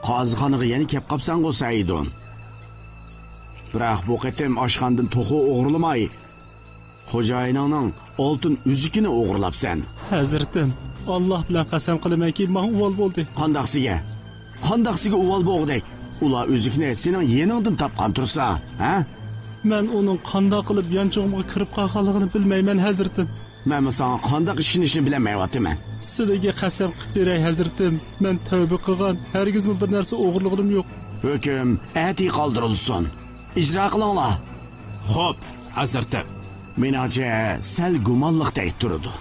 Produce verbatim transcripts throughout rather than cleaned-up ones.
قازىخانىغا يەنە كەپ قاپسەنغۇ، سەئىدۇن. بىراق بۇ قېتىم ئاشخانىدىن توخۇ ئوغرىلىماي، خوجايىنىڭنىڭ ئالتۇن ئۈزۈكىنى ئوغرىلاپسەن. ھەزرىتىم، ئاللاھ بىلەن قەسەم قىلىمەنكى، ماڭا ئۇۋال بولدى. قانداقسىگە؟ قانداقسىگە ئۇۋال بولغۇدەك؟ ئۇلار ئۈزۈكنى سېنىڭ يېنىڭدىن تاپقان تۇرسا، ھە؟ مەن ئۇنىڭ قانداق قىلىپ يانچۇقۇمغا كىرىپ قالغانلىقىنى بىلمەيمەن، ھەزرىتىم. مەنمۇ ساڭا قانداق ئىشىنىشنى بىلەلمەيۋاتىمەن. سىلىگە قەسەم قىلىپ بېرەي، ھەزرىتىم. مەن تەۋبە قىلغان، ھەرگىزمۇ بىر نەرسە ئوغرىلىغىنىم يوق. ھۆكۈم ئەتىگە قالدۇرۇلسۇن. ئىجرا قىلىڭلار. خوپ، ھەزرىتىم. مېنىڭچە، سەل گۇمانلىقتەك تۇرىدۇ.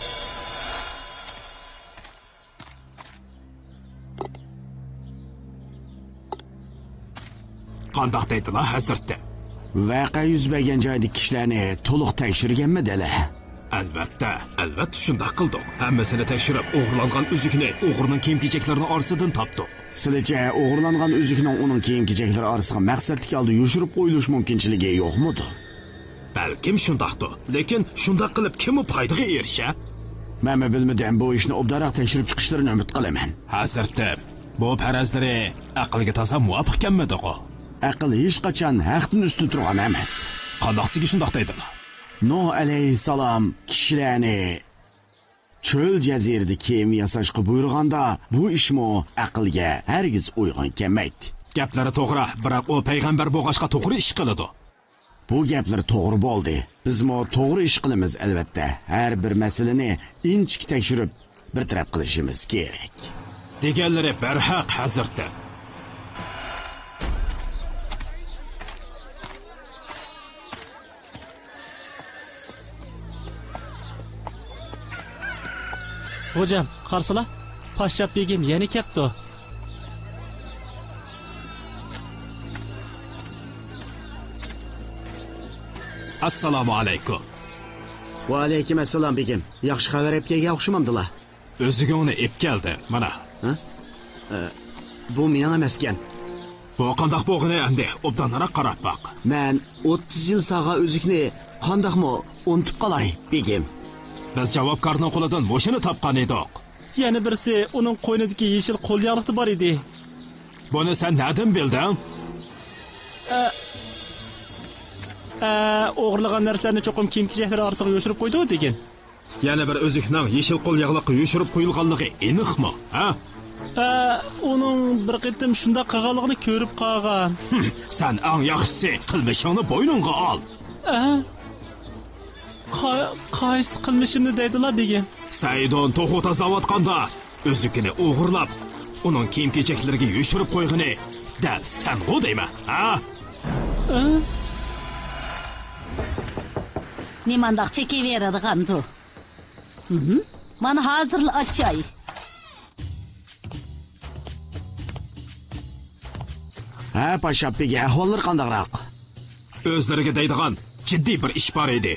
قانداق دەيدىلا، ھەزرىتىم؟ ۋەقە يۈز بەرگەن جايدىكى كىشىلەرنى تولۇق تەكشۈرگەنمىدىلە؟ ئەلۋەتتە، ئەلۋەتتە شۇنداق قىلدۇق. ھەممىسىنى تەكشۈرۈپ، ئوغرىلانغان ئۈزۈكنى ئوغرىنىڭ كىيىم-كېچەكلىرىنىڭ ئارىسىدىن تاپتۇق. سىلىچە، ئوغرىلانغان ئۈزۈكنىڭ ئۇنىڭ كىيىم-كېچەكلىرى ئارىسىغا مەقسەتلىك ھالدا يوشۇرۇپ قويۇلۇش مۇمكىنچىلىكى يوقمىدۇ؟ بەلكىم شۇنداقتۇ، لېكىن شۇنداق قىلىپ كىممۇ پايدىغا ئېرىشە؟ مەنمۇ بىلمىدىم، بۇ ئىشنى ئوبدانراق تەكشۈرۈپ چىقىشلىرىنى ئۈمىد قىلىمەن. ھەزرىتىم، بۇ پەرەزلىرى ئەقىلگە تازا مۇۋاپىق كەلمىدىغۇ؟ ئەقىل ھېچقاچان ھەقتىن ئۈستۈن تۇرغان ئەمەس. قانداقسىگە شۇنداق دەيدىلا؟ نۇھ ئەلەيھىسسالام كىشىلەرنى چۆل جەزىرىدە كېمە ياساشقا بۇيرۇغاندا، بۇ ئىشمۇ ئەقىلگە ھەرگىز ئۇيغۇن كەلمەيتتى. گەپلىرى توغرا، بىراق ئۇ پەيغەمبەر بولغاچقا توغرا ئىش قىلىدۇ. بۇ گەپلىرى توغرا بولدى. بىزمۇ توغرا ئىش قىلىمىز، ئەلۋەتتە. ھەر بىر مەسىلىنى ئىنچىكە تەكشۈرۈپ، بىر تەرەپ قىلىشىمىز كېرەك. دېگەنلىرى بەرھەق، ھەزرىتىم. خوجام، قارىسىلا، پاششاپ بېگىم يەنە كەپتۇ. ئەسسالامۇ ئەلەيكۇم. ۋەئەلەيكۇم ئەسسالام، بېگىم. ياخشى خەۋەر ئەپ كەلگەن ئوخشىمامدىلا؟ ئۆزۈگۈڭنى ئېپ كەلدىم، مانا. ھە؟ ئە، بۇ مېنىڭ ئەمەسكەن. بۇ قانداق بولغىنى ئەمدى ئوبدانراق قاراپ باق. مەن ئوتتۇز يىل سالغان ئۈزۈكنى قانداقمۇ ئۇنتۇپ قالاي، بېگىم؟ بىز جاۋابكارنىڭ قولىدىن مۇشۇنى تاپقان ئىدۇق. يەنە بىرسى ئۇنىڭ قوينىدىكى يېشىل قولياغلىقتا بار ئىدى. بۇنى سەن نەدىن بىلدىڭ؟ ئە، ئە، ئوغرىلىغان نەرسىلەرنى چوقۇم كىيىم-كېچەكلىرى ئارىسىغا يوشۇرۇپ قويىدۇ دېگىن. يەنە بىر ئۈزۈكنىڭ يېشىل قولياغلىققا يوشۇرۇپ قويۇلغانلىقى ئېنىقمۇ، ھە؟ ئە، ئۇنىڭ بىر قېتىم شۇنداق قىلغانلىقىنى كۆرۈپ قالغان. ھىم، سەن ئەڭ ياخشىسى قىلمىشىڭنى بوينۇڭغا ئال. ئە؟ قا-، قايسى قىلمىشىمنى دەيدىلا، بېگىم؟ سەئىدۇن توخۇ تازىلاۋاتقاندا ئۈزۈكىنى ئوغرىلاپ، ئۇنىڭ كىيىم-كېچەكلىرىگە يوشۇرۇپ قويغىنى دەل سەنغۇ دەيمەن، ھە؟ ئە؟ نېمانداق چېكىۋېرىدىغاندۇ؟ ھىم، مانا ھازىرلا ئاچاي. ھە، پاششاپ بېگى، ئەھۋاللىرى قانداقراق؟ ئۆزلىرىگە دەيدىغان جىددىي بىر ئىش بار ئىدى.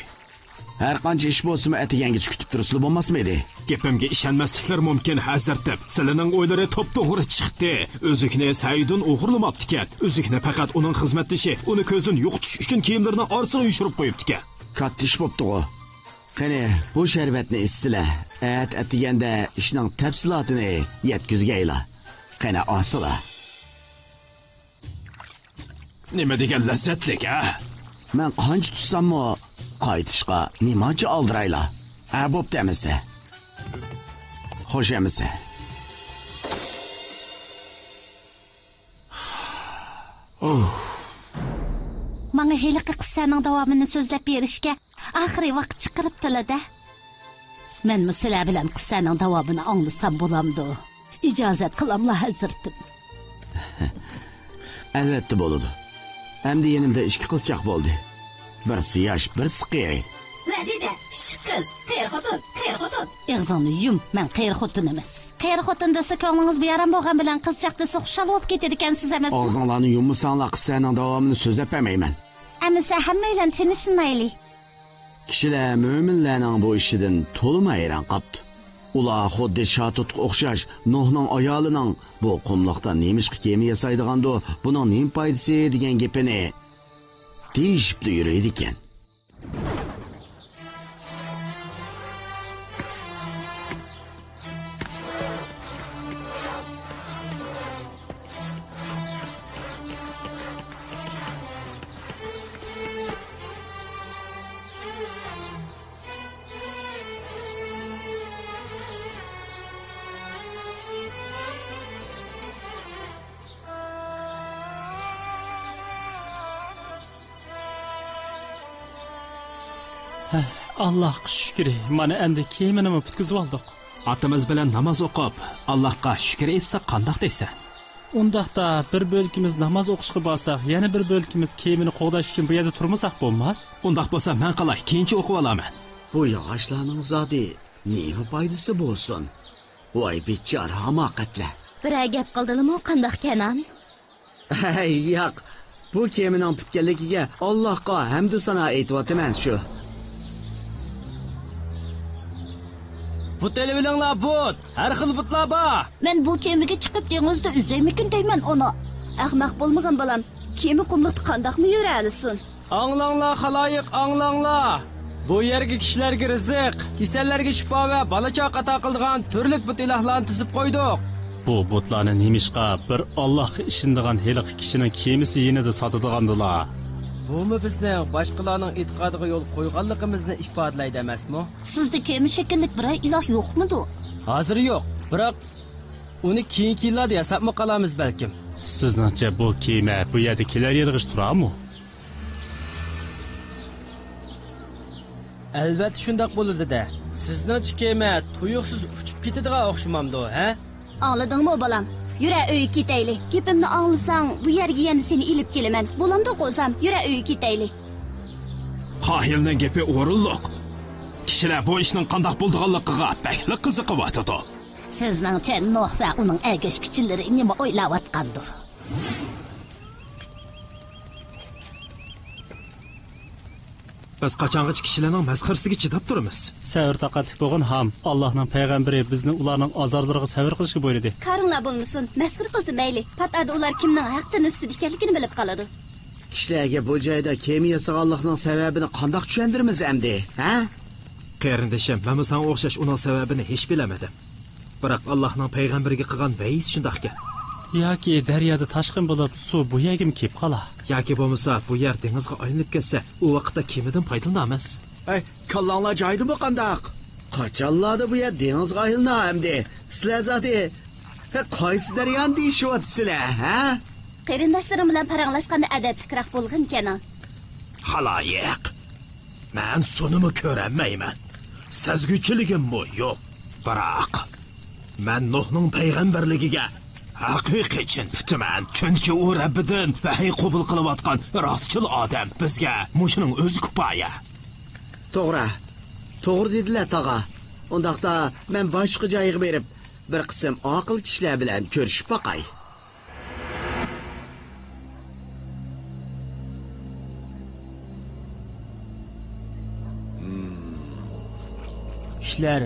ھەر قانچە ئىش بولسىمۇ، ئەتىگەنگىچە كۈتۈپ تۇرسىلا بولماسمىدى؟ گېپىمگە ئىشەنمەسلىكلىرى مۇمكىن، ھەزرىتىم. سىلىنىڭ ئويلىرى توپتوغرا چىقتى. ئۈزۈكنى سەئىدۇن ئوغرىلىماپتىكەن. ئۈزۈكنى پەقەت ئۇنىڭ خىزمەتدىشى ئۇنى كۆزدىن يوقىتىش ئۈچۈن كىيىملىرىنىڭ ئارىسىغا يوشۇرۇپ قويۇپتىكەن. كاتتا ئىش بوپتىغۇ. قېنى، بۇ شەربەتنى ئىچسىلە. ئەتە ئەتىگەندە ئىشنىڭ تەپسىلاتىنى يەتكۈزگەيلا. قېنى، ئالسىلا. نېمە دېگەن لەززەتلىك، ھە؟ مەن قانچە تۇتساممۇ، قايتىشقا نېمانچە ئالدىرايلا. ھە، بوپتۇ ئەمىسە. خوش ئەمىسە. ماڭا ھېلىقى قىسسەنىڭ داۋامىنى سۆزلەپ بېرىشكە ئاخىرى ۋاقىت چىقىرىپتىلا-دە. مەنمۇ سىلەر بىلەن قىسسەنىڭ داۋامىنى ئاڭلىسام بولامدۇ؟ ئىجازەت قىلاملا، ھەزرىتىم. ئەلۋەتتە بولىدۇ. ئەمدى يېنىمدا ئىككى قىزچاق بولدى. بىرسى ياش، بىرسى قېرى. مەدىدە، ئىششىق قىز، قېرى خوتۇن، قېرى خوتۇن. ئېغىزىڭنى يۇم، مەن قېرى خوتۇن ئەمەس. قېرى خوتۇن دېسە كۆڭلىڭىز بىئارام بولغان بىلەن قىزچاق دېسە خۇشال بولۇپ كېتىدىكەنسىز ئەمەسمۇ؟ ئاغزىڭلارنى يۇممىساڭلار، قىسسەنىڭ داۋامىنى سۆزلەپ بەرمەيمەن. ئەمىسە ھەممەيلەن تىنچلىنايلى. كىشىلەر مۆمىنلەرنىڭ بۇ ئىشىدىن تولىمۇ ھەيران قاپتۇ. ئۇلار خۇددى شاتۇتقا ئوخشاش نۇھنىڭ ئايالىنىڭ «بۇ قۇملۇقتا نېمىشقا كېمە ياسايدىغاندۇ، بۇنىڭ نېمە پايدىسى؟» دېگەن گېپىنى دېيىشىپلا يۈرىدىكەن. ھە، ئاللاھقا شۈكرى، مانا ئەمدى كېمىنىمۇ پۈتكۈزۈۋالدۇق. ئاتىمىز بىلەن ناماز ئوقۇپ، ئاللاھقا شۈكرى ئېيتساق قانداق دەيسەن؟ ئۇنداقتا بىر بۆلىكىمىز ناماز ئوقۇشقا بارساق، يەنە بىر بۆلىكىمىز كېمىنى قوغداش ئۈچۈن بۇ يەردە تۇرمىساق بولماس؟ ئۇنداق بولسا مەن قالاي، كېيىنچە ئوقۇۋالارمەن. بۇ ياغاچلارنىڭ زادى نېمە پايدىسى بولسۇن؟ ۋاي بىچارە ھاماقەتلەر. بىرەر گەپ قىلدىلىمۇ قانداق كەنان؟ ھەي، ياق. بۇ كېمىنىڭ پۈتكەنلىكىگە ئاللاھقا ھەمدۇ سانا ئېيتىۋاتىمەن شۇ. بۇت ئېلىۋېلىڭلار، بۇت! ھەر خىل بۇتلار بار! مەن بۇ كېمىگە چىقىپ دېڭىزدا ئۈزەيمىكىن دەيمەن ئۇنى. ئەخمەق بولمىغىن بالام. كېمە قۇملۇقتا قانداقمۇ يۈرەلىسۇن؟ ئاڭلاڭلار، خالايىق، ئاڭلاڭلار! بۇ يەرگە كىشىلەرگە رىزىق، كېسەللەرگە شىپا ۋە بالا-چاقا ئاتا قىلىدىغان تۈرلۈك بۇت-ئىلاھلارنى تىزىپ قويدۇق. بۇ بۇتلارنى نېمىشقا بىر ئاللاھقا ئىشىنىدىغان ھېلىقى كىشىنىڭ كېمىسى يېنىدا ساتىدىغاندىلا؟ بۇمۇ بىزنىڭ باشقىلارنىڭ ئېتىقادىغا يول قويغانلىقىمىزنى ئىپادىلەيدۇ ئەمەسمۇ؟ سىزدە كېمە شەكىللىك بىرەر ئىلاھ يوقمىدۇ؟ ھازىر يوق، بىراق ئۇنى كېيىنكى يىللاردا ياساپمۇ قالارمىز بەلكىم. سىزنىڭچە بۇ كېمە بۇ يەردە كېلەر يىلىغىچە تۇرارمۇ؟ ئەلۋەتتە شۇنداق بولىدۇ-دە. سىزنىڭچە كېمە تۇيۇقسىز ئۇچۇپ كېتىدىغان ئوخشىمامدۇ، ھە؟ ئاڭلىدىڭمۇ، بالام؟ يۈرە، ئۆيگە كېتەيلى. گېپىمنى ئاڭلىساڭ، بۇ يەرگە يەنە سېنى ئېلىپ كېلىمەن. بولامدۇ، قوزام؟ يۈرە، ئۆيگە كېتەيلى. قاھىلنىڭ گېپى ئورۇنلۇق. كىشىلەر بۇ ئىشنىڭ قانداق بولىدىغانلىقىغا بەكلا قىزىقىۋاتىدۇ. سىزنىڭچە نوھ ۋە ئۇنىڭ ئەگەشكۈچىلىرى نېمە ئويلاۋاتقاندۇ؟ بىز قاچانغىچە كىشىلەرنىڭ مەسخىرىسىگە چىداپ تۇرىمىز؟ سەۋر-تاقەتلىك بولغىن، ھام. ئاللاھنىڭ پەيغەمبىرى بىزنى ئۇلارنىڭ ئازارلىرىغا سەۋر قىلىشقا بۇيرۇدى. كارىڭلار بولمىسۇن، مەسخىرە قىلسا مەيلى. پات ئارىدا ئۇلار كىمنىڭ ھەقتىن ئۈستىدە ئىكەنلىكىنى بىلىپ قالىدۇ. كىشىلەرگە بۇ جايدا كېمە ياسىغانلىقنىڭ سەۋەبىنى قانداق چۈشەندۈرىمىز ئەمدى، ھە؟ قېرىندىشىم، مەنمۇ ساڭا ئوخشاش ئۇنىڭ سەۋەبىنى ھېچ بىلەلمىدىم. بىراق ئاللاھنىڭ پەيغەمبىرىگە قىلغان ۋەھىيسى شۇنداقكەن. ياكى دەريادا تاشقىن بولۇپ، سۇ بۇ يەرگىمۇ كېلىپ قالا. ياكى بولمىسا بۇ يەر دېڭىزغا ئايلىنىپ كەتسە، ئۇ ۋاقىتتا كېمىدىن پايدىلىنامىز. ئەي، كاللاڭلار جايىدىمۇ قانداق؟ قاچانلاردا بۇ يەر دېڭىزغا ئايلىنا ئەمدى؟ سىلەر زادى، ھە، قايسى دەريانى دېيىشىۋاتىسىلەر، ھە؟ قېرىنداشلىرىڭ بىلەن پاراڭلاشقاندا ئەدەپلىكراق بولغىنكەن. خالايىق، مەن سۇنىمۇ كۆرەلمەيمەن، سەزگۈچىلىكىممۇ يوق. بىراق، مەن نۇھنىڭ پەيغەمبەرلىكىگە ھەقىقىي چىن پۈتىمەن، چۈنكى ئۇ رەببىدىن ۋەھىي قوبۇل قىلىۋاتقان راستچىل ئادەم. بىزگە مۇشۇنىڭ ئۆزى كۇپايە. توغرا، توغرا دېدىلە، تاغا. ئۇنداقتا مەن باشقا جايغا بېرىپ، بىر قىسىم ئاقىل كىشىلەر بىلەن كۆرۈشۈپ باقاي. كىشىلەر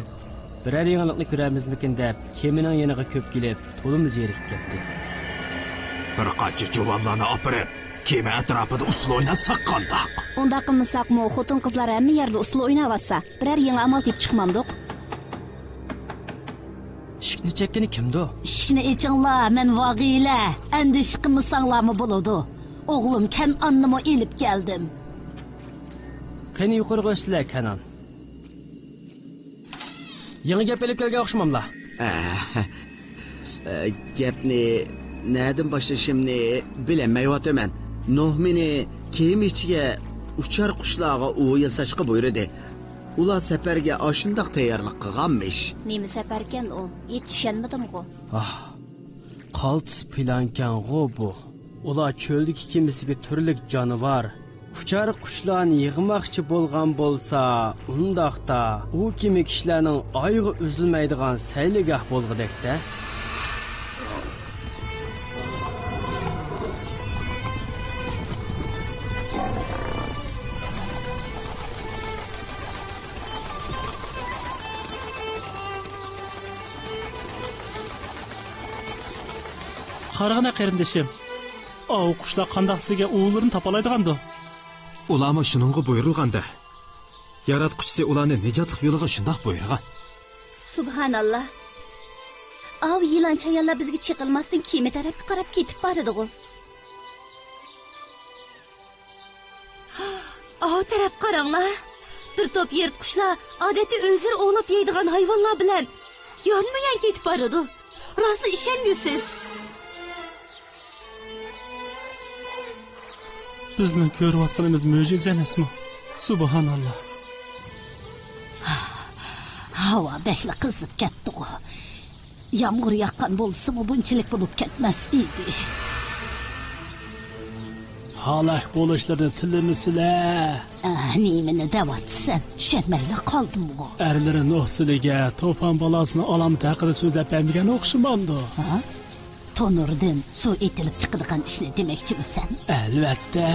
بىرەر يېڭىلىقنى كۆرەرمىزمىكىن دەپ، كېمىنىڭ يېنىغا كۆپ كېلىپ، تولىمۇ زېرىكىپ كەتتى. بىر قانچە جۇۋانلارنى ئاپىرىپ، كېمە ئەتراپىدا ئۇسسۇل ئويناتساق قانداق؟ ئۇنداق قىلمىساقمۇ، خوتۇن-قىزلار ھەممە يەردە ئۇسسۇل ئويناۋاتسا، بىرەر يېڭى ئامال تېپىپ چىقمامدۇق؟ ئىشىكنى چەككىنى كىمدۇ؟ ئىشىكنى ئېچىڭلار، مەن ۋاغىلە. ئەندىشە قىلمىساڭلارمۇ بولىدۇ. ئوغلۇم كەنئاننىمۇ ئېلىپ كەلدىم. قېنى يۇقىرىغا ئۆتسىلە، كەنئان. يېڭى گەپ ئېلىپ كەلگەن ئوخشىماملا؟ ئە، ئە، گەپنى نەدىن باشلىشىمنى بىلەلمەيۋاتىمەن. نوھ مېنى كېمە ئىچىگە ئۇچار قۇشلارغا ئۇۋا ياساشقا بۇيرۇدى. ئۇلار سەپەرگە ئاشۇنداق تەييارلىق قىلغانمىش. نېمە سەپەركەن ئۇ؟ ھېچ چۈشەنمىدىمغۇ؟ ئاھ، قالتىس پىلانكەنغۇ بۇ. ئۇلار چۆلدىكى كېمىسىگە تۈرلۈك جانىۋار، ئۇچار قۇشلارنى يىغماقچى بولغان بولسا، ئۇنداقتا ئۇ كېمە كىشىلەرنىڭ ئايىغى ئۈزۈلمەيدىغان سەيلىگاھ بولغۇدەك-دە. قارىغىنا قېرىندىشىم، ئاۋۇ قۇشلار قانداقسىگە ئۇۋىلىرىنى تاپالايدىغاندۇ؟ ئۇلارمۇ شۇنىڭغا بۇيرۇلغاندا. ياراتقۇچىسى ئۇلارنى نىجاتلىق يولىغا شۇنداق بۇيرۇغان. سۇبھاناللا. ئاۋۇ يىلان چايانلار بىزگە چېقىلماستىن كېمە تەرەپكە قاراپ كېتىپ بارىدىغۇ. ئاۋۇ تەرەپ قاراڭلار. بىر توپ يىرتقۇچلار ئادەتتە ئۆزلىرى ئوۋلاپ يەيدىغان ھايۋانلار بىلەن يانمۇيان كېتىپ بارىدۇ. راستلا ئىشەنگۈسىز. بىزنىڭ كۆرۈۋاتقىنىمىز مۆجىزە ئەمەسمۇ؟ سۇبھاناللا. ھاۋا بەكلا قىزىپ كەتتىغۇ. يامغۇر ياغقان بولسىمۇ بۇنچىلىك بولۇپ كەتمەس ئىدى. ھالاك بولۇشلىرىنى تىلىمىسىلە. ئە، نېمىنى دەۋاتىسەن؟ چۈشەنمەيلا قالدىمغۇ. ئەرلىرى نوھ سىلىگە توفان بالاسىنىڭ ئالامىتى ھەققىدە سۆزلەپ بەرمىگەن ئوخشىمامدۇ؟ ھە؟ تونۇردىن سۇ ئېتىلىپ چىقىدىغان ئىشنى دېمەكچىمىسەن؟ ئەلۋەتتە.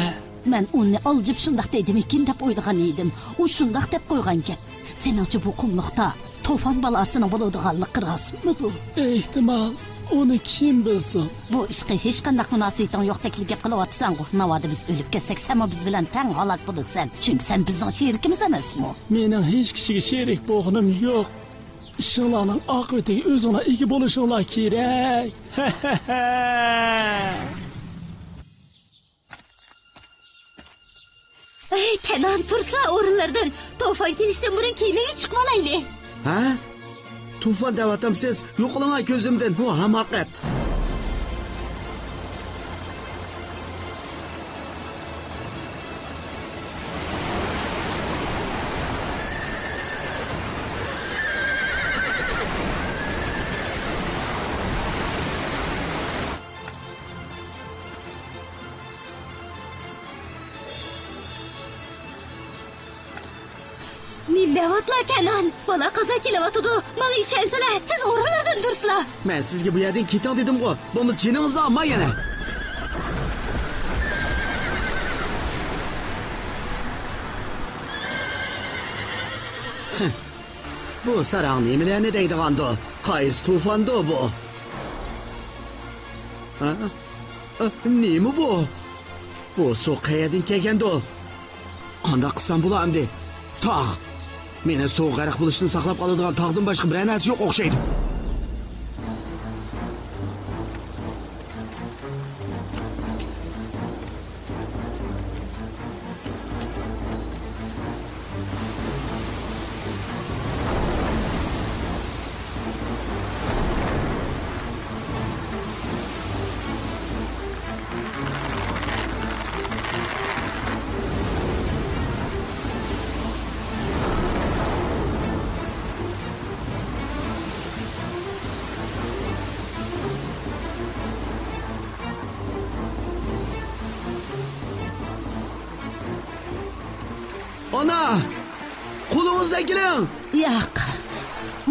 مەن ئۇنى ئالجىپ شۇنداق دەيدىمىكىن دەپ ئويلىغان ئىدىم. ئۇ شۇنداق دەپ قويغان گەپ. سېنىڭچە بۇ قۇملۇقتا توفان بالاسىنىڭ بولىدىغانلىقى راستمىدۇ؟ ئېھتىمال. ئۇنى كىم بىلسۇن؟ بۇ ئىشقا ھېچقانداق مۇناسىۋىتىڭ يوقتەكلا گەپ قىلىۋاتىسەنغۇ. ناۋادا بىز ئۆلۈپ كەتسەك، سەنمۇ بىز بىلەن تەڭ ھالاك بولىسەن. چۈنكى سەن بىزنىڭ شېرىكىمىز ئەمەسمۇ؟ مېنىڭ ھېچ كىشىگە شېرىك بولغىنىم يوق. ئىشىڭلارنىڭ ئاقىۋىتىگە ئۆزۈڭلار ئىگە بولۇشۇڭلار كېرەك. ھەي، كەنئان، تۇرسا ئورۇنلىرىدىن! توفان كېلىشتىن بۇرۇن كېمىگە چىقىۋالايلى. ھە؟ توفان دەۋاتامسىز؟ يوقىلىڭا كۆزۈمدىن، بۇ ھاماقەت! نېمە دەۋاتلا، كەنئان؟ بالا قازا كېلىۋاتىدۇ. ماڭا ئىشەنسىلە، تېز ئورۇنلاردىن تۇرسىلا. مەن سىزگە بۇ يەردىن كېتىڭ دېدىمغۇ. بولمىسا جېنىڭىزنى ئالماي يەنە. بۇ ساراڭ نېمىلەرنى دەيدىغاندۇ؟ قايسى توفاندۇ بۇ؟ ھە؟ ئە، نېمە بۇ؟ بۇ سۇ قەيەردىن كەلگەندۇ؟ قانداق قىلسام بولا ئەمدى؟ تاغ! مېنى سۇ غەرق بولۇشتىن ساقلاپ قالىدىغان تاغدىن باشقا بىرەر نەرسە يوق ئوخشايدۇ. ئانا! قولىڭىزنى ئەكېلىڭ! ياق،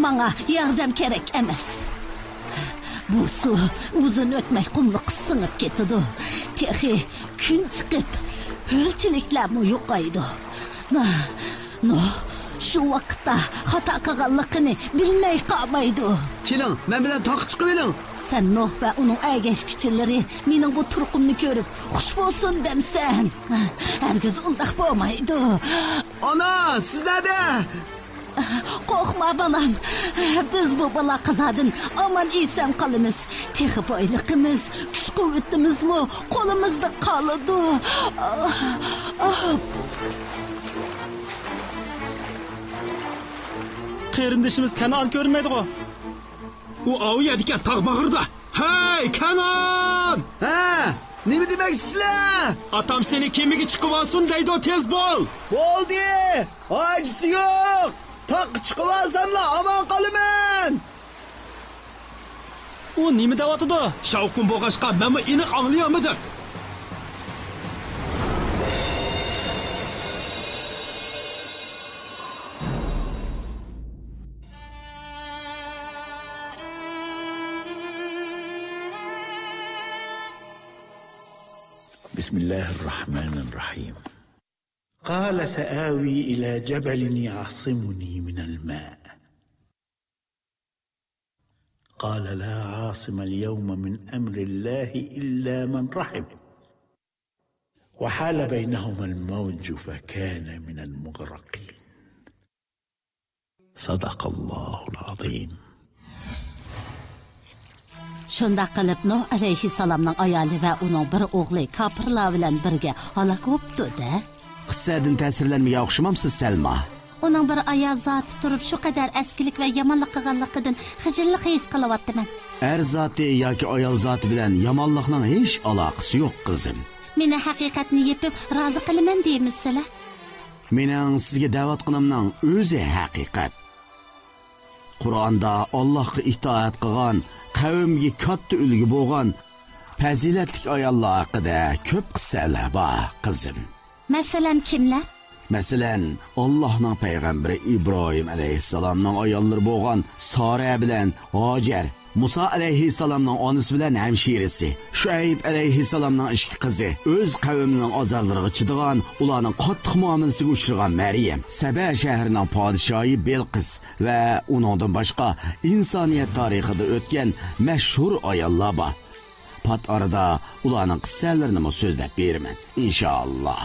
ماڭا ياردەم كېرەك ئەمەس. بۇ سۇ ئۇزۇن ئۆتمەي قۇملۇققا سىڭىپ كېتىدۇ. تېخى كۈن چىقىپ، ھۆلچىلىكلەرمۇ يوقايدۇ. نوھ شۇ ۋاقىتتا خاتا قىلغانلىقىنى بىلمەي قالمايدۇ. كېلىڭ، مەن بىلەن تاغقا چىقىۋېلىڭ. سەن نوھ ۋە ئۇنىڭ ئەگەشكۈچىلىرى مېنىڭ بۇ تۇرقۇمنى كۆرۈپ، خۇش بولسۇن دەمسەن؟ ھەرگىز ئۇنداق بولمايدۇ. ئانا، سىز نەدە؟ قورقما، بالام. بىز بۇ بالا قازادىن ئامان-ئېسەن قالىمىز. تېخى بايلىقىمىز، كۈچ-قۇۋۋىتىمىزمۇ قولىمىزدا قالىدۇ. قېرىندىشىمىز كەنئان كۆرۈنمەيدىغۇ؟ ئۇ ئاۋۇ يەردىكەن، تاغ باغرىدا. ھەي، كەنئان! ھە، نېمە دېمەكچىسىلەر؟ ئاتام سېنى كېمىگە چىقىۋالسۇن دەيدۇ، تېز بول! بولدى! ھاجىتى يوق! تاغقا چىقىۋالساملا ئامان قالىمەن! ئۇ نېمە دەۋاتىدۇ؟ شاۋقۇن بولغاچقا، مەنمۇ ئېنىق ئاڭلىيالمىدىم. بسم الله الرحمن الرحيم. قال سآوي إلى جبل يعصمني من الماء. قال لا عاصم اليوم من أمر الله إلا من رحم. وحال بينهما الموج فكان من المغرقين. صدق الله العظيم. شۇنداق قىلىپ، نۇھ ئەلەيھىسسالامنىڭ ئايالى ۋە ئۇنىڭ بىر ئوغلى كاپىرلار بىلەن بىرگە ھالاك بوپتۇ-دە. قىسسەدىن تەسىرلەنمىگەن ئوخشىمامسىز، سەلما؟ ئۇنىڭ بىر ئايال زاتى تۇرۇپ، شۇ قەدەر ئەسكىلىك ۋە يامانلىق قىلغانلىقىدىن خىجىللىق ھېس قىلىۋاتىمەن. ئەر زاتى ياكى ئايال زاتى بىلەن يامانلىقنىڭ ھېچ ئالاقىسى يوق، قىزىم. مېنى ھەقىقەتنى يېپىپ، رازى قىلىمەن دېيىمىزسىلە. مېنىڭ سىزگە دەۋاتقىنىمنىڭ ئۆزى ھەقىقەت. قۇرئاندا ئاللاھقا ئىتائەت قىلغان، قەۋمگە كاتتا ئۈلگە بولغان پەزىلەتلىك ئاياللار ھەققىدە كۆپ قىسسەلەر بار، قىزىم. مەسىلەن، كىملەر؟ مەسىلەن، ئاللاھنىڭ پەيغەمبىرى ئىبراھىم ئەلەيھىسسالامنىڭ ئاياللىرى بولغان سارە بىلەن ھاجەر، مۇسا ئەلەيھىسسالامنىڭ ئانىسى بىلەن ھەمشىرىسى، شۇئەيب ئەلەيھىسسالامنىڭ ئىككى قىزى، ئۆز قەۋمىنىڭ ئازارلىرىغا چىدىغان، ئۇلارنىڭ قاتتىق مۇئامىلىسىگە ئۇچرىغان مەريەم، سەبە شەھىرىنىڭ پادىشاھى بىلقىس ۋە ئۇنىڭدىن باشقا ئىنسانىيەت تارىخىدا ئۆتكەن مەشھۇر ئاياللار بار. پات ئارىدا ئۇلارنىڭ قىسسەلىرىنىمۇ سۆزلەپ بېرىمەن، ئىنشائاللا.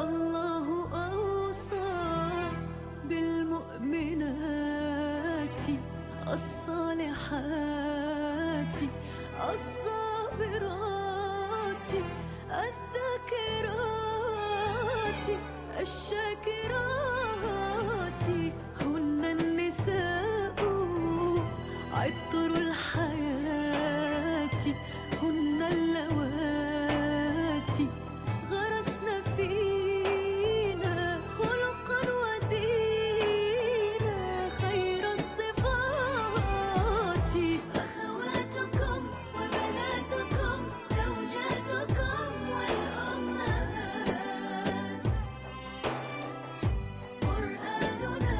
الله أوصى بالمؤمنات الصالحات الصابرات الذاكرات الشاكرات، هن النساء عطر الحياة، هن اللواتي غرسن فينا خلقا ودينا خير الصفات. أخواتكم وبناتكم، زوجاتكم والأمهات. قرآننا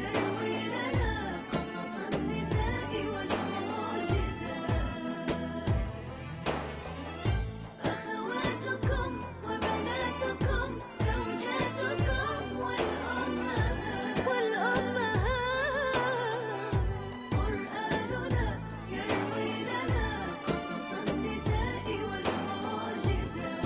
يروي لنا قصص النساء والمعجزات. أخواتكم وبناتكم، زوجاتكم والأمهات. والأمهات. قرآننا يروي لنا قصص النساء والمعجزات.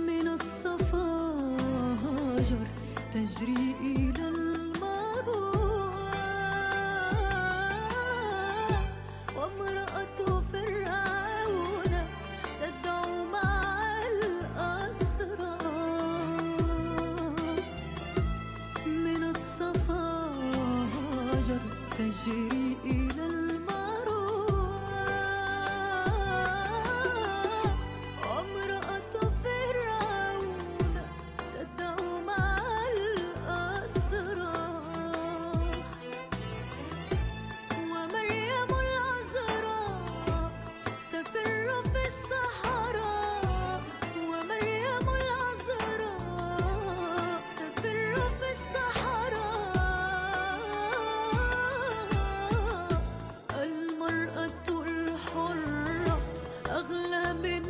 من الصفا هاجر تجري إلى المروة، وامرأة فرعون تدعو مع الأسرى. من الصفا هاجر تجري إلى المروة، وامرأة فرعون تدعو مع الأسرى. ومريم العذراء تفر في الصحراء، ومريم العذراء تفر في الصحراء. المرأة الحرة أغلى من